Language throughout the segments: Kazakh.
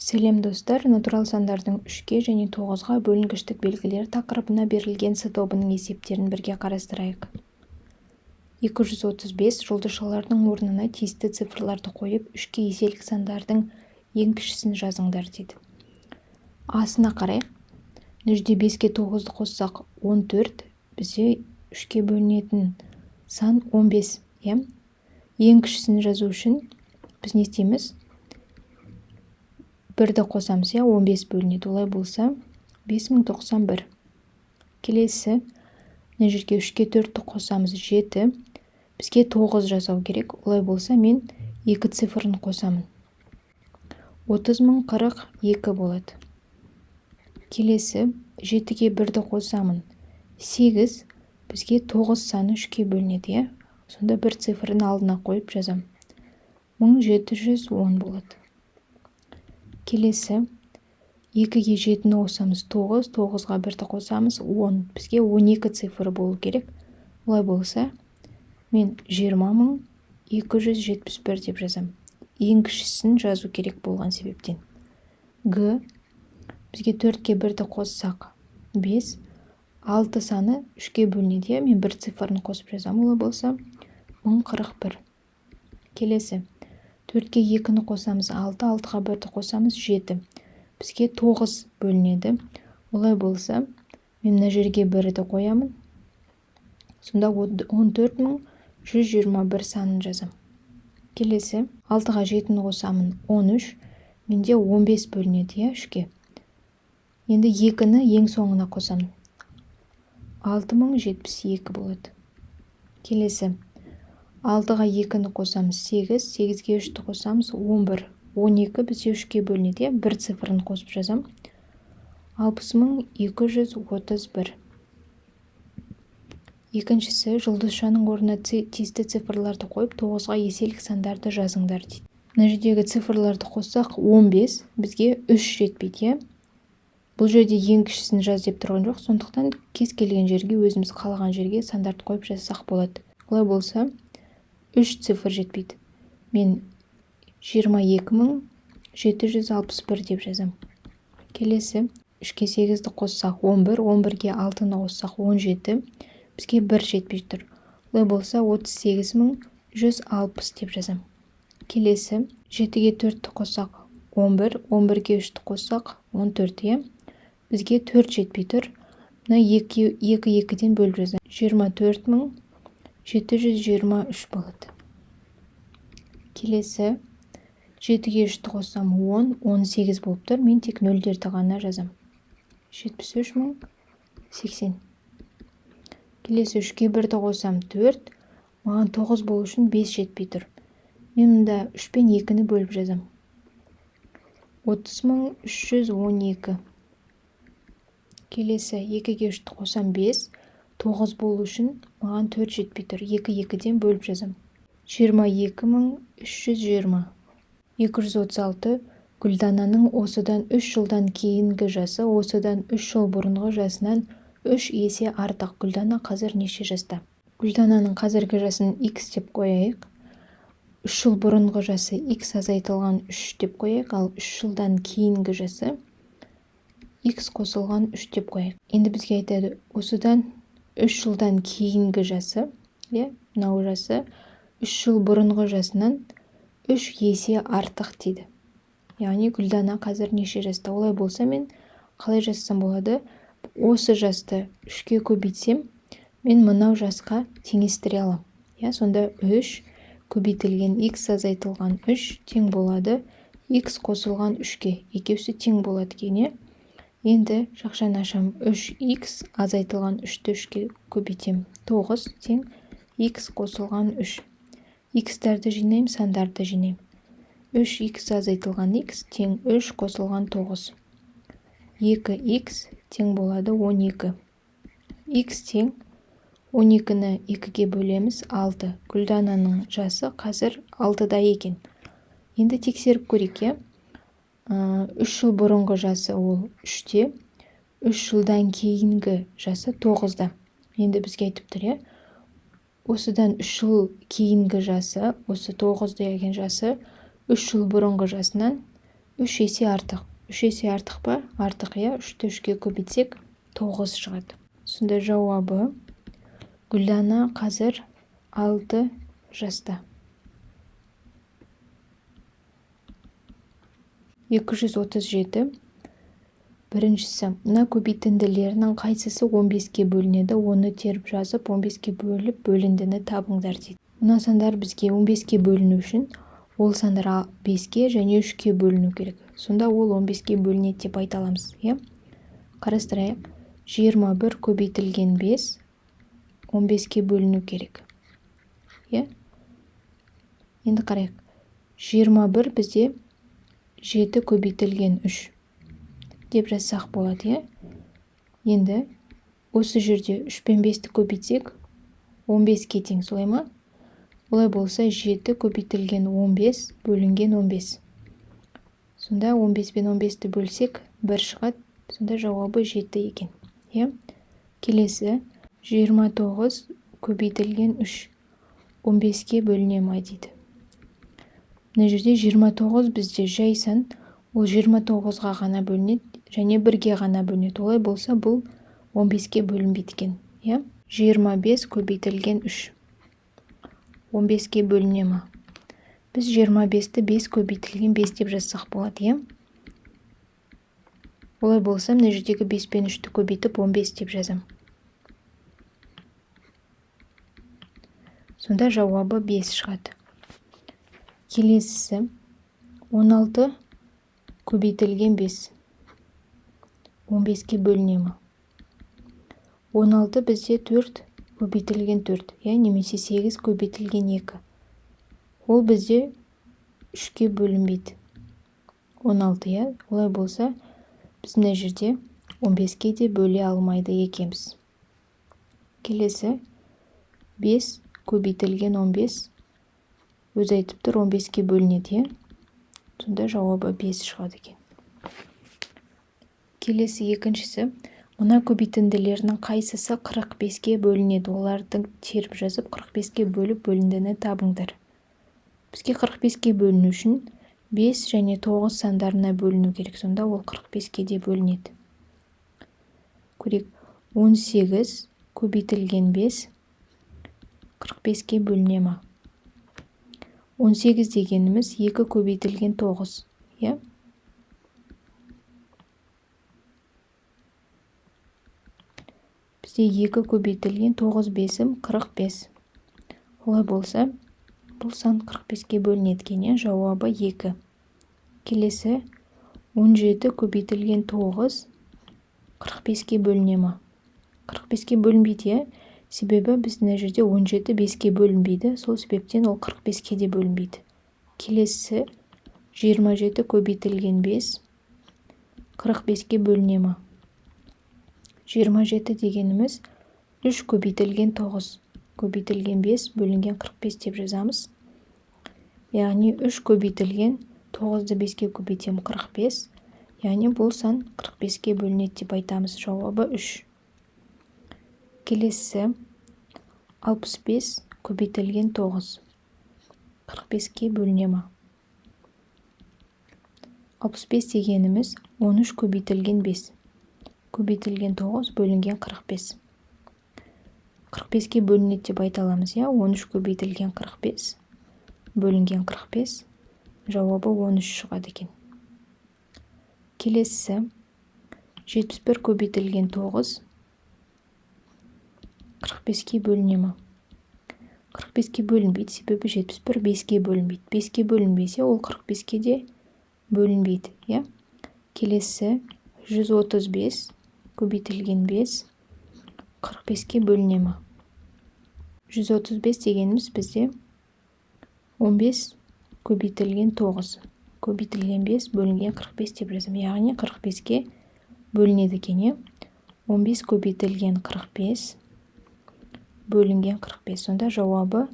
Сәлем, достар! Натурал сандардың үшке және тоғызға бөлінгіштік белгілері тақырыбына берілген С тобының есептерін бірге қарастырайық. 235. Жұлдызшалардың орнына тиісті цифрларды қойып, үшке еселік сандардың ең кішісін жазыңдар дейді. Асына қарайық. Мына жерде беске тоғызды қоссақ, 14. Бізде үшке бөлінетін сан 15, иә. Ең кішісін жазу үшін біз не істейміз? Бірді қосамыз, иә, 15 бөлінеді. Олай болса, 5091. Келесі, мына жерге үшке төртті қосамыз, жеті. Бізге тоғыз жасау керек. Олай болса, мен екі цифрын қосамын, 30042 болады. Келесі, жетіге бірді қосамын, сегіз. Бізге тоғыз саны үшке бөлінеді, иә. Сонда бір цифрын алдына қойып жазамын, 1710 болады. Келесі, екіге жетіні қосамыз, тоғыз. Тоғызға бірді қосамыз, 10. Бізге 12 цифры болу керек. Олай болса, мен 20271 деп жазамын, ең кішісін жазу керек болған себептен. Г, бізге төртке бірді қоссақ, бес. Алты саны үшке бөлінеді, иә. Мен бір цифрын қосып жазамын. Олай болса, 1041. Келесі, төртке екіні қосамыз, алты. Алтыға бірді қосамыз, жеті. Бізге тоғыз бөлінеді. Олай болса, мен мына жерге бірді қоямын. Сонда 14121 санын жазамын. Келесі, алтыға жетіні қосамын, 13. Менде 15 бөлінеді, иә, үшке. Енді екіні ең соңына қосамын, 6072 болады. Келесі, алтыға екіні қосамыз, сегіз. Сегізге үшті қосамыз, 11. 12 бізде үшке бөлінеді, иә. Бір цифрын қосып жазамын, 60231. Екіншісі: жұлдызшаның орнына тиісті цифрларды қойып, тоғызға еселік сандарды жазыңдар дейді. Мына жердегі цифрларды қоссақ, 15. Бізге үш жетпейді, иә. Бұл жерде ең кішісін жаз деп тұрған жоқ, сондықтан кез келген жерге, өзіміз қалаған жерге сандарды қойып жазсақ болады. Олай болса, үш цифр жетпейді. Мен 22761 деп жазамын. Келесі, үшке сегізді қоссақ, 11. 11-ге алтыны қоссақ, 17. Бізге бір жетпей тұр. Олай болса, 38160 деп жазамын. Келесі, жетіге төртті қоссақ, 11. 11-ге үшті қоссақ, 14, иә. Бізге төрт жетпей тұр. Мына екі, екі екіден бөліп жазамын, 24723 болады. Келесі, жетіге үшті қоссам, 10. 18 болып тұр. Мен тек нөлдерді ғана жазамын, 73080. Келесі, үшке бірді қосам, төрт. Маған тоғыз болу үшін бес жетпей тұр. Мен мында үш пен екіні бөліп жазамын, 30312. Келесі, екіге үшті қосам, бес. Тоғыз болу үшін маған төрт жетпей тұр. Екі екіден бөліп жазамын, 22320. 236. Гүлдананың осыдан 3 жылдан кейінгі жасы осыдан 3 жыл бұрынғы жасынан үш есе артық. Гүлдана қазір неше жаста? Гүлдананың қазіргі жасын x деп қояйық. 3 жыл бұрынғы жасы x азайтылған үш деп қояйық, ал 3 жылдан кейінгі жасы x қосылған үш деп қояйық. Енді бізге айтады, осыдан 3 жылдан кейінгі жасы, иә, мынау жасы 3 жыл бұрынғы жасынан үш есе артық дейді. Яғни Гүлдана қазір неше жаста? Олай болса, мен қалай жазсам болады? Осы жасты үшке көбейтсем, мен мынау жасқа теңестіре аламын, иә. Сонда үш көбейтілген x азайтылған үш тең болады x қосылған үшке. Екеуісі тең болады екен, иә. Енді жақшаны ашамын. Үш x азайтылған үшті үшке көбейтемін, тоғыз тең x қосылған үш. Х-тарды жинаймын, сандарды жинаймын. Үш х азайтылған х тең үш қосылған тоғыз. Екі х тең болады 12. Х тең, 12-ні екіге бөлеміз, алты. Гүлдананың жасы қазір алтыда екен. Енді тексеріп көрейік, иә. 3 жыл бұрынғы жасы ол үште, 3 жылдан кейінгі жасы тоғызда. Енді бізге айтып тұр, иә, осыдан 3 жыл кейінгі жасы, осы тоғыз деген жасы 3 жыл бұрынғы жасынан 3 есе артық. 3 есе артық па? Артық, иә. 3-ті 3-ке көбейтсек 9 шығады. Сонда жауабы Гүлдана қазір 6 жаста. 237. Біріншісі, мына көбейтінділерінің қайсысы 15-ке бөлінеді, оны теріп жазып, 15-ке бөліп, бөліндіні табыңдар дейді. Мына сандар бізге 15-ке бөліну үшін ол сандар 5-ке және 3-ке бөліну керек. Сонда ол 15-ке бөлінеді деп айта аламыз, иә? Қарастырайық. 21 көбейтілген 5 15-ке бөліну керек. Иә? Енді қарайық. 21 бізде 7 көбейтілген 3 деп жазсақ болады, иә? Енді осы жерде 3 пен 5-ті көбейтсек 15-ке тең, солай ма? Олай болса 7 көбейтілген 15 бөлінген 15. Сонда 15 пен 15-ті бөлсек 1 шығады. Сонда жауабы 7 екен, иә? Келесі 29 көбейтілген 3 15-ке бөліне ма дейді. Мына жерде 29 бізде жай сан, ол 29-ға ғана бөлінеді және 1-ге ғана бөлінеді. Олай болса бұл 15-ке бөлінбейді екен, иә? 25 көбейтілген 3 15-ке бөліне ма? Біз 25-ті 5 көбейтілген 5 деп жазсақ болады, иә? Олай болса мына жердегі 5 пен 3-ті көбейтіп 15 деп жазам. Сонда жауабы 5 шығады. Келесісі 16 көбейтілген 5 15-ке бөліне ма? 16 бізде 4 көбейтілген 4, иә, немесе 8 көбейтілген 2. Ол бізде 3-ке бөлінбейді. 16, иә? Олай болса, біз мына жерде 15-ке де бөле алмайды екенбіз. Келесі 5 көбейтілген 15 өзі айтып тұр 15-ке бөлінеді, иә? Сонда жауабы 5 шығады екен. Келесі екіншісі, мына көбейтінділерінің қайсысы 45-ке бөлінеді? Олардың теріп жазып 45-ке бөліп бөліндіні табыңдар. Бізге 45-ке бөліну үшін 5 және 9 сандарына бөліну керек. Сонда ол 45-ке де бөлінеді. Көрейік. 18 көбейтілген 5 45-ке бөліне ма? 18 дегеніміз 2 көбейтілген 9, иә? Бізде 2 көбейтілген 9 бесім 45. Олай болса, бұл сан 45-ке бөлінеді екен, иә? Жауабы 2. Келесі 17 көбейтілген 9 45-ке бөліне ма? 45-ке бөлінбейді, иә? Себебі біз мына жерде 17 5-ке бөлінбейді, сол себептен ол 45-ке де бөлінбейді. Келесі 27 көбейтілген 5 45-ке бөліне ма? 27 дегеніміз 3 көбейтілген 9 көбейтілген 5 бөлінген 45 деп жазамыз. Яғни 3 көбейтілген 9-ды 5-ке көбейтем 45, яғни бұл сан 45-ке бөлінеді деп айтамыз. Жауабы 3. Келесі 65 көбейтілген 9 45-ке бөліне ма? 65 дегеніміз 13 көбейтілген 5 көбейтілген 9 бөлінген 45. 45-ке бөлінеді деп айта аламыз, иә? 13 көбейтілген 45 бөлінген 45, жауабы 13 шығады екен. Келесі 71 көбейтілген 9 45-ке бөліне ма? 45-ке бөлінбейді, себебі 71 5-ке бөлінбейді. 5-ке бөлінбесе, ол 45-ке де бөлінбейді, иә? Келесі 135 көбейтілген 5 45-ке бөліне ма? 135 дегеніміз бізде 15 көбейтілген 9 көбейтілген 5 бөлінген 45 деп жазамын. Яғни 45-ке бөлінеді екен, иә? 15 көбейтілген 45 бөлінген 45. Сонда жауабы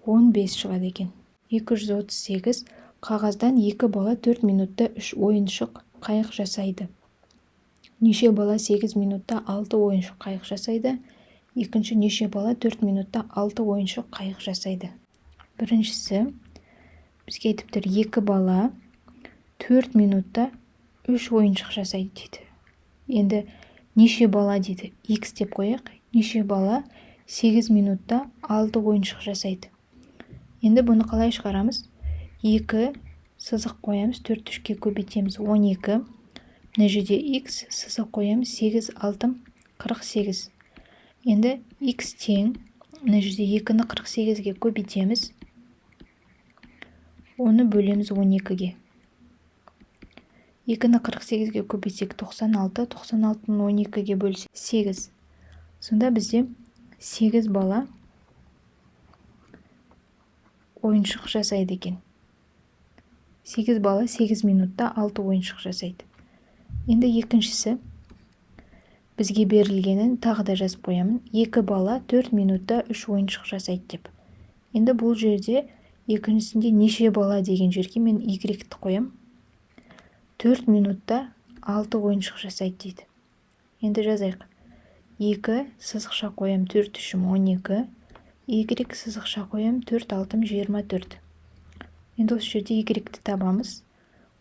15 шығады екен. 238. Қағаздан 2 бала 4 минутта 3 ойыншық қайық жасайды. Неше бала 8 минутта 6 ойыншық қайық жасайды? Екінші, неше бала 4 минутта 6 ойыншық қайық жасайды? Біріншісі бізге айтып тұр, 2 бала 4 минутта 3 ойыншық жасайды дейді. Енді неше бала дейді? X деп қояйық. Неше бала 8 минутта 6 ойыншық жасайды? Енді бұны қалай шығарамыз? 2 сызық қоямыз, 4 3-ке көбейтеміз, 12. Мына жерде x сызық қоямыз, 8 6 48. Енді x тең, мына жерде 2-ні 48-ге көбейтеміз, оны бөлеміз 12-ге. 2-ні 48-ге көбейтсек 96, 96-ны 12-ге бөлсек 8. Сонда бізде 8 бала ойыншық жасайды екен. 8 бала 8 минутта 6 ойыншық жасайды. Енді екіншісі бізге берілгенін тағы да жазып қоямын. 2 бала 4 минутта 3 ойыншық жасайды деп. Енді бұл жерде екіншісінде неше бала деген жерге мен y-ті қоям. 4 минутта 6 ойыншық жасайды дейді. Енді жазайық. 2 сызықша қоям, 4 3 12, y сызықша қоям, 4 6 24. Енді осы жерде y-ті табамыз.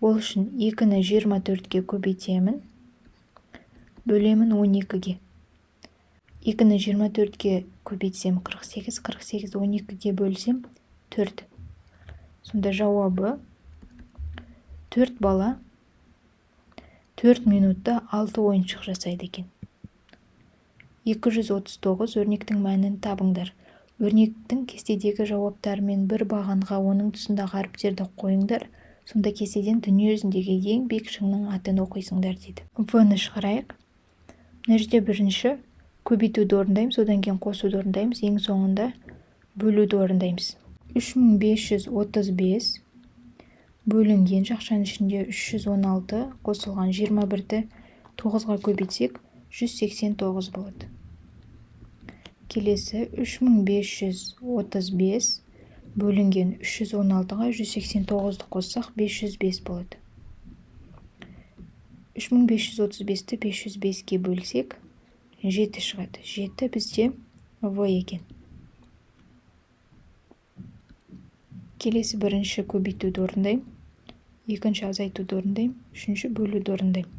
Ол үшін 2-ні 24-ке көбейтемін, бөлемін 12-ге. 2-ні 24-ке көбейтсем 48, 48-ді 12-ге бөлсем 4. Сонда жауабы 4 бала 4 минутта 6 ойыншық жасайды екен. 239 өрнектің мәнін табыңдар. Өрнектің кестедегі жауаптарымен бір бағанға оның тұсындағы әріптерді қойыңдар. Сонда кестеден дүние жүзіндегі ең биік шыңның атын оқисыңдар дейді. В-ны шығарайық. Мына жерде бірінші көбейтуді орындаймыз, одан кейін қосуды орындаймыз, ең соңында бөлуді орындаймыз. 3535 бөлінген жақшаның ішінде 316 қосылған 21-ді 9-ға көбейтсек 189 болады. Келесі 3535 бөлінген 316-ға 189-ды қоссақ 505 болады. 3535-ті 505-ке бөлсек 7 шығады. 7 бізде В екен. Келесі бірінші көбейтуді орындаймын, екінші азайтуды орындаймын, үшінші бөлуді орындаймын.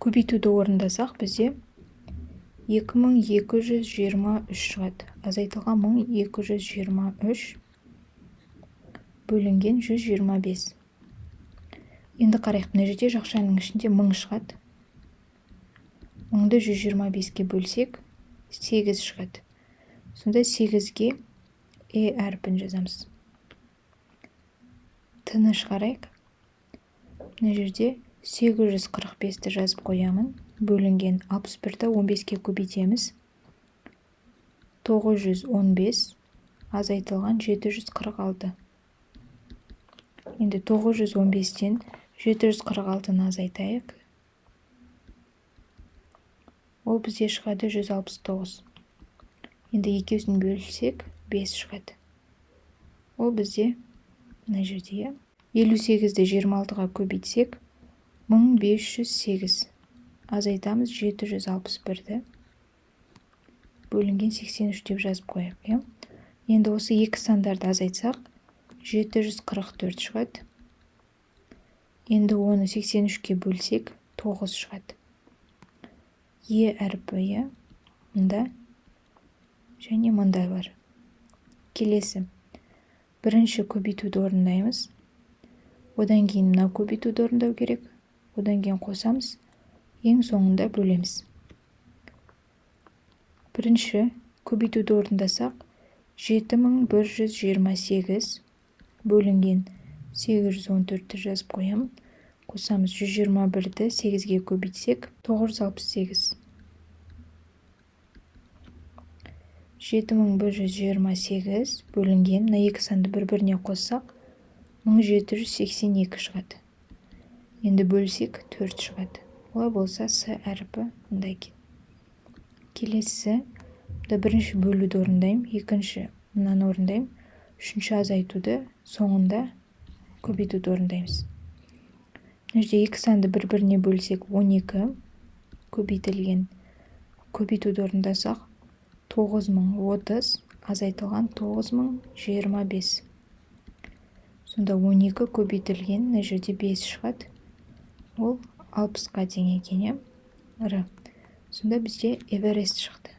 Көбейтуді орындасақ бізде 2223 шығады. Азайтылған 1223 бөлінген 125. Енді қарайық, мына жерде жақшаның ішінде 1000 шығады. 1000-ды 125-ке бөлсек 8 шығады. Сонда 8-ге Е әрпін жазамыз. Т-ны шығарайық. Мына жерде 845-ті жазып қоямын. Бөлінген 61-ді 15-ке көбейтеміз. 915 азайтылған 746. Енді 915-тен 746-ны азайтайық. Ол бізде шығады 169. Енді екеуісін бөлсек 5 шығады. Ол бізде мына жерде 58-ді 26-ға көбейтсек 1508. Азайтамыз 761-ді. Бөлінген 83 деп жазып қояйық. Енді осы екі сандарды азайтсақ 744 шығады. Енді оны 83-ке бөлсек 9 шығады. Е әрпі мында және мында бар. Келесі бірінші көбейтуді орындаймыз. Одан кейін мына көбейтуді орындау керек. Одан кейін қосамыз. Ең соңында бөлеміз. Бірінші көбейтуді орындасақ 7128 бөлінген 814-ті жазып қоямын. Қосамыз 121-ді 8-ге көбейтсек 968. 7128 бөлінген мына екі санды бір-біріне қоссақ 1782 шығады. Енді бөлсек 4 шығады. Олай болса С әрпі мында екен. Келесі бірінші бөлуді орындаймын, екінші мынаны орындаймын, үшінші азайтуды, соңында көбейтуді орындаймыз. Мына жерде екі санды бір-біріне бөлсек 12 көбейтілген көбейтуді орындасақ 9030 азайтылған 9025. Сонда 12 көбейтілген мына жерде 5 шығады, ол 60-қа тең екен, иә, р. Сонда бізде Эверест шықты.